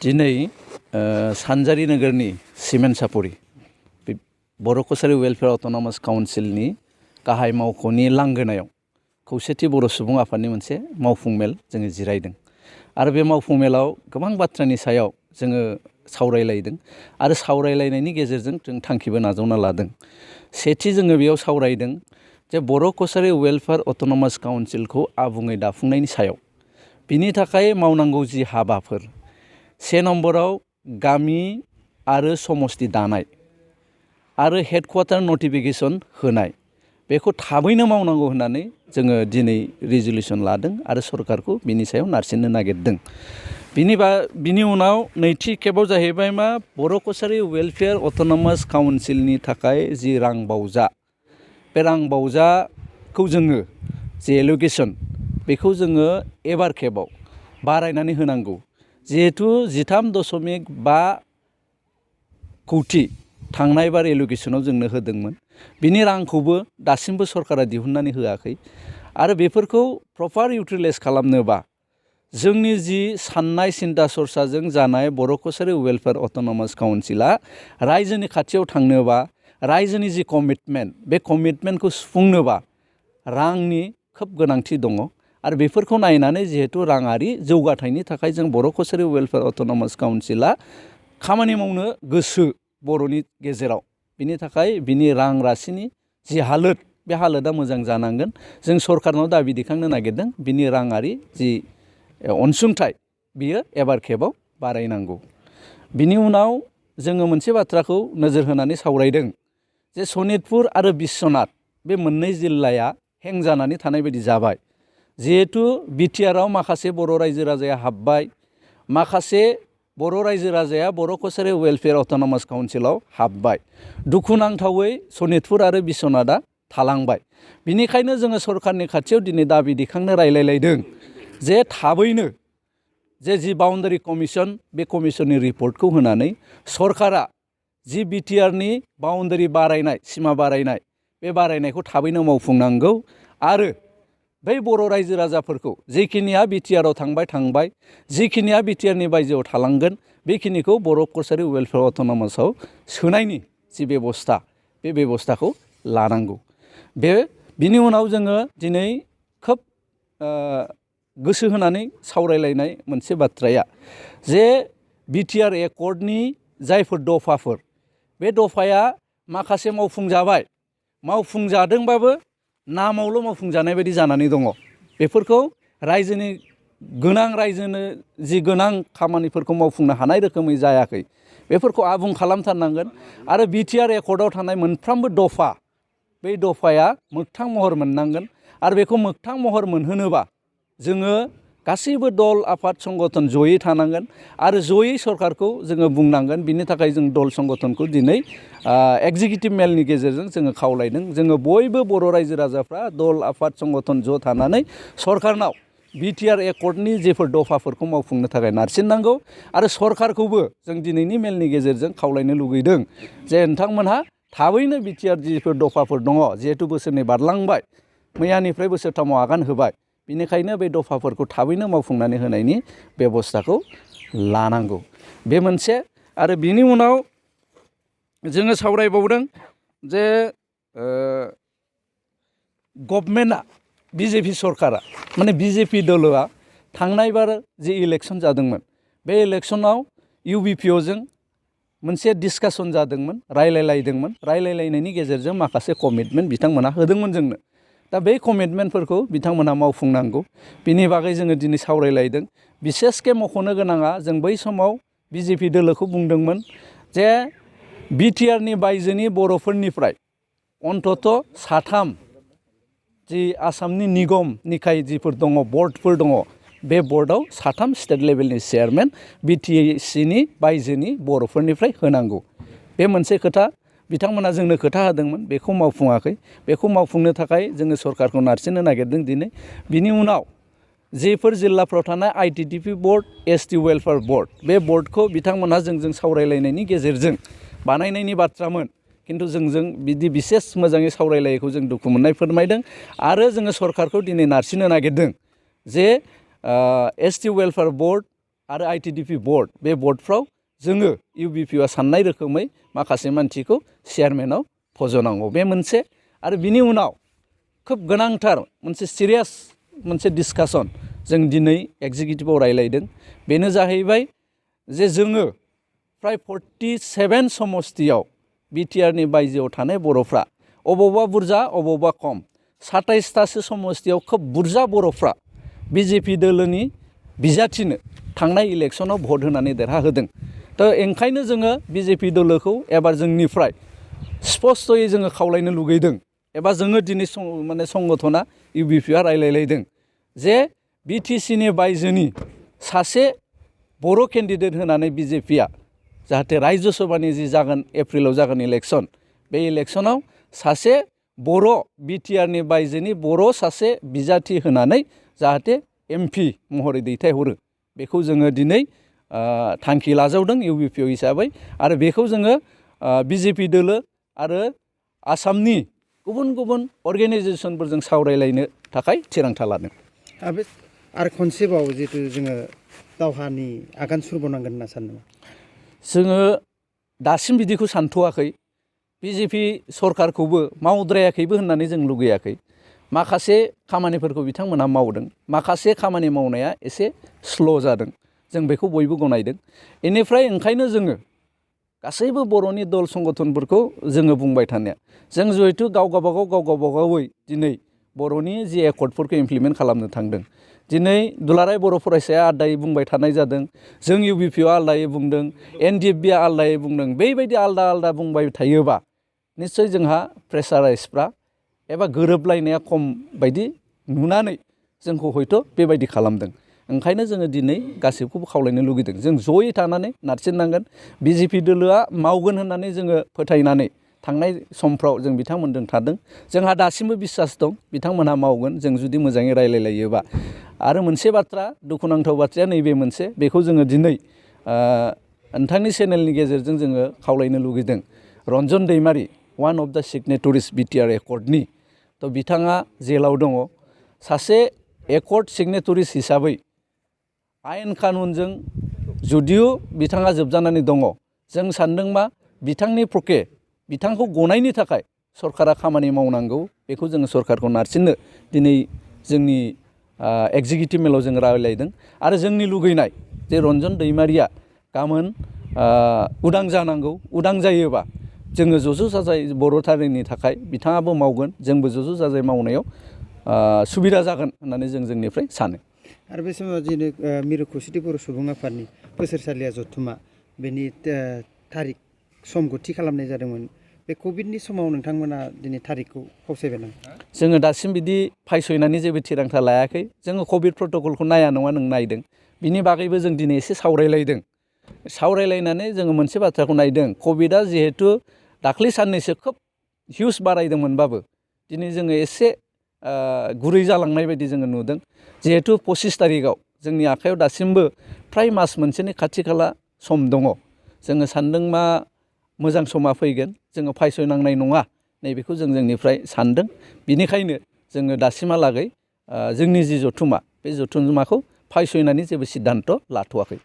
दिनै सानजारि नोगोरनि सिमेन्ट सापरि बर' कसारि welfare autonomous काउन्सिलनि गाहाय मावख'नि लांगोनायाव खौसेथि बर' सुबुं आफादनि मोनसे मावफुं मेल जोङो जिरायदों आरो बे मावफुं मेलाव गोबां बाथ्रानि सायाव जोङो सावरायलायदों आरो सावरायलायनायनि गेजेरजों जों थांखिबो नाजावना लादों। सेथि जोङो बेयाव सावरायदों जे बर' कसारि वेलफेयार अट'नमास काउन्सिलखौ आबुङै दाफुंनायनि सायाव बिनि थाखाय मावनांगौ जि हाबाफोर से नम्बराव गामि आरो समस्ति दानाय आरो हेडक्वार्टार नटिफिकेसन होनाय बेखौ थाबैनो मावनांगौ होननानै जोङो दिनै रिजलिउसन लादों आरो सरकारखौ बिनि सायाव नारसिननो नागिरदों। बिनि उनाव नैथि खेबाव जाहैबाय मा बर' कसारि वेलफेयार अट'नमास काउन्सिलनि थाखाय जि रां बावजा बे रां बावजाखौ जोङो जि एल'केसन बेखौ जोङो एबार खेबाव बारायनानै होनांगौ। जिहेथु 13.5 कौटि थांनाय बार एल'केसनाव जोंनो होदोंमोन बिनि रांखौबो दासिमबो सरकारा दिहुननानै होआखै आरो बेफोरखौ प्रपार इउटिलाइज खालामनोबा जोंनि जि साननाय सिन्था सरसाजों जानाय बर' कसारि वेलफेयार अट'नमास काउन्सिला रायजोनि खाथियाव थांनोबा रायजोनि जि कमिटमेन्ट बे कमिटमेन्टखौ सुफुंनोबा रांनि खोब गोनांथि दङ आरो बेफोरखौ नायनानै जिहेतु राङारि जौगाथायनि थाखाय जों बर' कसारि वेलफेयार अट'नमास काउन्सिला खामानि मावनो गोसो बर'नि गेजेराव बिनि थाखाय बिनि रां राशिनि जि हालोद बे हालोदा मोजां जानांगोन। जों सरकारनाव दाबि दैखांनो नागिरदों बिनि राङारि जि अनसुंथाइ बियो एबार खेबाव बारायनांगौ। बिनि उनाव जोङो मोनसे बाथ्राखौ नोजोर होनानै सावरायदों जे सनितपुर आरो बिश्वनाथ बे मोननै जिल्लाया हें जानानै थानाय बायदि जाबाय। जिहेतु बिटिआरआव माखासे बर' रायजो राजाया हाबबाय, माखासे बर' रायजो राजाया बर' कसारि वेलफेयार अट'नमास काउन्सिलाव हाबबाय। दुखुनांथावै सनितपुर आरो बिश्वनाथआ थालांबाय। बिनिखायनो जोङो सरकारनि खाथियाव दिनै दाबि दैखांनो रायलायलायदों जे थाबैनो जि बाउन्डारि कमिसन बे कमिसननि रिपर्टखौ होनानै सरकारा जि बिटिआरनि बाउन्डारि बारायनाय सिमा बारायनाय बे बारायनायखौ थाबैनो मावफुंनांगौ आरो बै बर' रायजो राजाफोरखौ जिखिनिया बिटिआरआव थांबाय जिखिनिया बिटिआरनि बायजोआव थालांगोन बेखिनिखौ बर' कसारि वेलफेयार अट'नमासआव सोनायनि जि बेबस्था बे बेबस्थाखौ लानांगौ। बिनि उनाव जोङो दिनै खोब गोसो होनानै सावरायलायनाय मोनसे बाथ्राया जे बिटिआर एकर्डनि जायफोर दफाफोर बे दफाया माखासे मावफुंजादोंबाबो नामावल' मावफुंजानाय बायदि जानानै दङ। बेफोरखौ रायजोनो जि गोनां खामानिफोरखौ मावफुंनो हानाय रोखोमै जायाखै बेफोरखौ आबुं खालामथारनांगोन आरो बिटिआर एकर्डआव थानाय मोनफ्रोमबो दफा बै दफाया मोगथां महर मोननांगोन आरो बेखौ मोगथां महर मोनहोनोबा जोङो गासैबो दल आफाद संगठन जयै थानांगोन आरो जयै सरकारखौ जोङो बुंनांगोन। बिनि थाखाय जों दल संगठनखौ दिनै एगजिकिउटिभ मेलनि गेजेरजों जोङो खावलायदों। जोङो बयबो बर' रायजो राजाफ्रा दल आफाद संगठन ज' थानानै सरकारनाव बिटिआर एकर्डनि जेफोर दफाफोरखौ मावफुंनो थाखाय नारसिननांगौ आरो सरकारखौबो जों दिनैनि मेलनि गेजेरजों खावलायनो लुगैदों जे नोंथांमोनहा थाबैनो बिटिआर जिफोर दफाफोर दङ जिहेतु बोसोरनै बारलांबाय मैयानिफ्राय बोसोरथामाव आगान होबाय बिनिखायनो बे दफाफोरखौ थाबैनो मावफुंनानै होनायनि बेबस्थाखौ लानांगौ। बे मोनसे आरो बिनि उनाव जोङो सावरायबावदों जे गभर्नमेन्टआ बिजेपि सरकारा माने बिजेपि दोलोआ थांनाय बार जि इलेक्सन जादोंमोन बे इलेक्सनाव इउबिपिअजों मोनसे डिसकासन जादोंमोन, रायलायलायनायनि गेजेरजों माखासे कमिटमेन्ट बिथांमोना होदोंमोन जोंनो। दा बे कमिटमेन्टफोरखौ बिथांमोना मावफुंनांगौ बिनि बागै जोङो दिनै सावरायलायदों। बिसेसके मख'नो गोनाङा जों बै समाव बिजेपि दोलोखौ बुंदोंमोन जे बिटिआरनि बायजोनि बर'फोरनिफ्राय अन्तत 3 जि आसामनि निगम निकाय जिफोर दङ बर्डफोर दङ बे बर्डआव 3 स्टेट लेभेलनि चेयारमेन बिटिसिनि बायजोनि बर'फोरनिफ्राय होनांगौ। बे मोनसे खोथा बिथांमोना जोंनो खोथा होदोंमोन बेखौ मावफुङाखै। बेखौ मावफुंनो थाखाय जोङो सरकारखौ नारसिननो नागिरदों दिनै। बिनि उनाव जेफोर जिल्लाफ्राव थानाय आइटिडिपि बर्ड एसटि वेलफेयार बर्ड बे बर्डखौ बिथांमोनहा जोंजों सावरायलायनायनि गेजेरजों बानायनायनि बाथ्रामोन खिन्थु जोंजों बिदि बिसेस मोजाङै सावरायलायैखौ जों दुखु मोननाय फोरमायदों आरो जोङो सरकारखौ दिनै नारसिननो नागिरदों जे एसटि वेलफेयार बर्ड आरो ITDP बर्ड बे बर्डफ्राव जोङो UBPआ साननाय रोखोमै माखासे मानसिखौ चेयारमेनाव फज'नांगौ बे मोनसे आरो बिनि उनाव खोब गोनांथार मोनसे सिरियास मोनसे डिसकासन जों दिनै एग्जिकिउटिभआव रायलायदों बेनो जाहैबाय जे जोङो फ्राय 47 समस्तियाव बिटिआरनि बायजोआव थानाय बर'फ्रा अबावबा बुरजा अबावबा खम 27थासो समस्तियाव खोब बुरजा बर'फ्रा BJP दोलोनि बिजाथिनो थांनाय इलेक्सनाव भट होनानै देरहाहोदों थ' ओंखायनो जोङो BJP दोलोखौ एबार जोंनिफ्राय स्पस्तयै जोङो खावलायनो लुगैदों एबा जोङो दिनै माने संगठना UBPआ रायलायलायदों जे BTCनि बायजोनि सासे बर' केन्डिडेट होनानै BJPआ जाहाथे रायजो सभानि जि जागोन एप्रिलाव जागोन इलेक्सन बे इलेक्सनाव सासे बर' बिटिआरनि बायजोनि बर' सासे बिजाथि होनानै जाहाथे MP महरै दैथायहरो बेखौ जोङो दिनै थांखि लाजावदों UBPO हिसाबै आरो बेखौ जोङो BJP दोलो आरो आसामनि गुबुन गुबुन अर्गेनाइजेसनफोरजों सावरायलायनो थाखाय थिरांथा लादों आरो खनसेबाव जितु जोङो दावहानि आगान सुरबावनांगोन होनना सानो जोङो दासिम बिदिखौ सानथ'वाखै BJP सरकारखौबो मावद्रायाखैबो होननानै जों लुगैयाखै माखासे खामानिफोरखौ बिथांमोनहा मावदों माखासे खामानि मावनाया एसे स्ल' जादों जों बेखौ बयबो गनायदों बेनिफ्राय ओंखायनो जोङो गासैबो बर'नि दल संगठनफोरखौ जोङो बुंबाय थानाया जों जिहेथु गाव गावबागावै दिनै बर'नि जि एकर्डफोरखौ इमप्लिमेन्ट खालामनो थांदों दिनै दुलाराय बर' फरायसाया आलदायै बुंबाय थानाय जादों जों UBPआ आलदायै बुंदों NDFBआ आलदायै बुंदों बेबायदि आलदा आलदा बुंबाय थायोबा निस्सय जोंहा प्रेसाराइजफ्रा एबा गोरोबलायनाया खम बायदि नुनानै जोंखौ हयथ' बेबायदि खालामदों ओंखायनो जोङो दिनै गासैखौबो खावलायनो लुगैदों जों जयै थानानै नारसिननांगोन BJP दोलोआ मावगोन होननानै जोङो फोथायनानै थांनाय समफ्राव जों बिथांमोनजों थादों जोंहा दासिमबो बिसास दं बिथांमोनहा मावगोन जों जुदि मोजाङै रायलायलायोबा आरो मोनसे बाथ्रा दुखुनांथाव बाथ्राया नैबे मोनसे बेखौ जोङो दिनै नोंथांनि चेनेलनि गेजेरजों जोङो खावलायनो लुगैदों रन्जन दैमारि वान अफ दा सिगनेटरिस बिटिआर एकर्डनि थ' बिथाङा जेलाव दङ सासे एकर्ड सिगनेटरिस हिसाबै आयेन कानुनजों जुदियो बिथाङा जोबजानानै दङ जों सानदों मा बिथांनि पके बिथांखौ गनायनि थाखाय सरकारा खामानि मावनांगौ बेखौ जोङो सरकारखौ नारसिननो दिनै जोंनि एग्जिकिउटिभ मेलाव जों रायलायदों आरो जोंनि लुगैनाय जे रन्जन दैमारिया गाबोन उदां जानांगौ उदां जायोबा जोङो ज' जाजाय बर' हारिनि थाखाय बिथाङाबो मावगोन जोंबो ज' जाजाय मावनायाव सुबिदा जागोन होननानै जों जोंनिफ्राय सानो आरो बे समाव दिनै मिरु खौसेथि बर' सुबुं आफादनि बोसोरसालिया जथुमा बेनि थारिख समखौ थि खालामनाय जादोंमोन बे कभिडनि समाव नोंथांमोना दिनै थारिखखौ फावसायबाय नामा जोङो दासिम बिदि फायसयनानै जेबो थिरांथा लायाखै जोङो कभिड प्रट'कलखौ नाया नङा नों नायदों बिनि बागैबो जों दिनै एसे सावरायलायनानै जोङो मोनसे बाथ्राखौ नायदों कभिडआ जिहेथु दाख्लै साननैसो खोब हिउज बारायदोंमोनबाबो दिनै जोङो एसे गुरै जालांनाय बायदि जोङो नुदों जिहेथु 25 तारिखआव जोंनि आखायाव दासिमबो फ्राय मास मोनसेनि खाथि खाला सम दङ जोङो सानदों मा मोजां समा फैगोन जोङो फायसयनांनाय नङा नैबेखौ जों जोंनिफ्राय सानदों बिनिखायनो जोङो दासिमहालागै जोंनि जि जथुमा बे जथुमाखौ फायसयनानै जेबो सिद्धान्त लाथ'वाखै